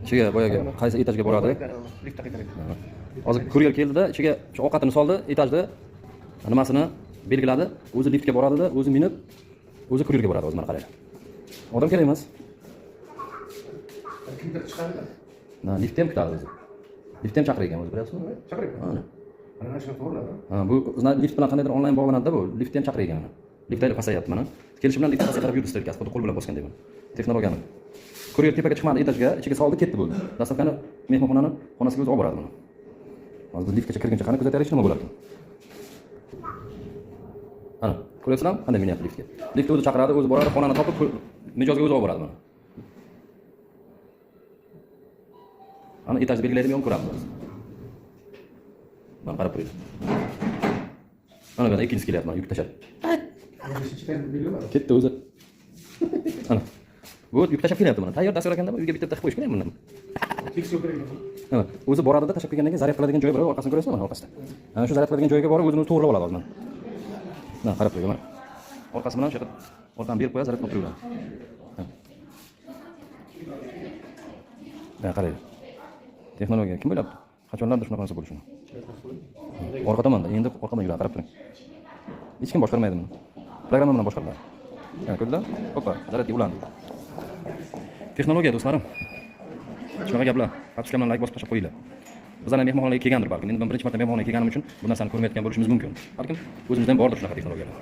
Ichiga boyagi qaysi etajga boradi? Liftda qaytaradi. Hozir kuryer keldida, ichiga shu ovqatini soldi, etajda nimasini belgiladi, o'zi liftga boradida, o'zi minib, o'zi kuryerga boradi, o'zi mana qaranglar. Odam kerak emas. Kimdir chiqadi. Na, liftda ham kutadi o'zi. Liftda ham chaqirar ekan o'zi, bilyapsizmi? Chaqiradi. Mana. Mana shuni to'g'riladi. Ha, bu lift bilan qandaydir onlayn bog'lanadi-da bu. Liftda ham chaqirar ekan mana. Liftda pasayyapti mana. Kelishi bilan lift pastga qarab yurdi strelkasi, xuddi qo'l bilan bosgandek mana. Texnologiyani. Kuryer tepaga chiqmadi etajga, ichiga soldi, ketdi bo'ldi. Доставка ni mehmonxonani xonasiga o'zi olib boradi buni. Hozir biz liftgacha kirguncha qani kuzataylik, nima bo'lar ekan. Ana, ko'ryapsizlarmi? Qanday minyapti liftga. Lift o'zi chaqiradi, o'zi boradi, xonani topib, mijozga o'zi olib boradi mana. Ana etajni belgilaydimi, yo'qmi ko'ramiz hozir. Mana qarab turinglar. Mana bu yerda ikkinchisi kelyapti, mana yuk tashlab. Beshinchi etajni belgilamadi. Ketdi o'zi. Ana. Bu yuk tashlab kelyapti mana. Tayyor dastyor ekanda uyga bitta bitta qilib qo'yish kerak bundan. Tekshirib kerak ekan. Mana o'zi boradida tashlab kelgandan keyin zaryad qiladigan joyi bor, orqasini ko'rasizmi mana orqasida. Ana shu zaryad qiladigan joyiga borib o'zini o'zi to'g'rilab oladi hozir mana. Mana qarab turing mana. Orqasi bilan o'sha yerda orqani berib qo'yadi, zaryad qilib turaveradi. Ha. Ha, qarang. Texnologiya kim o'ylabdi? Qachonlardir shunaqa narsa bo'lishini. Orqa tomonda, endi orqadan yuradi, qarab turing. Hech kim boshqarmaydi buni. Programma bilan boshqariladi. Mana ko'rdinglar? Hoppa, zaryadga ulandi. Texnologiya do'stlarim. Shunaqa gaplar. Подписка bilan like bosib tashlab qo'yinglar. Bizlar ham mehmonxonaga kelgandir balkim. Endi men birinchi marta mehmonxonaga kelganim uchun bu narsani ko'rmayotgan bo'lishimiz mumkin. Balkim o'zimizda ham bordir shunaqa texnologiyalar.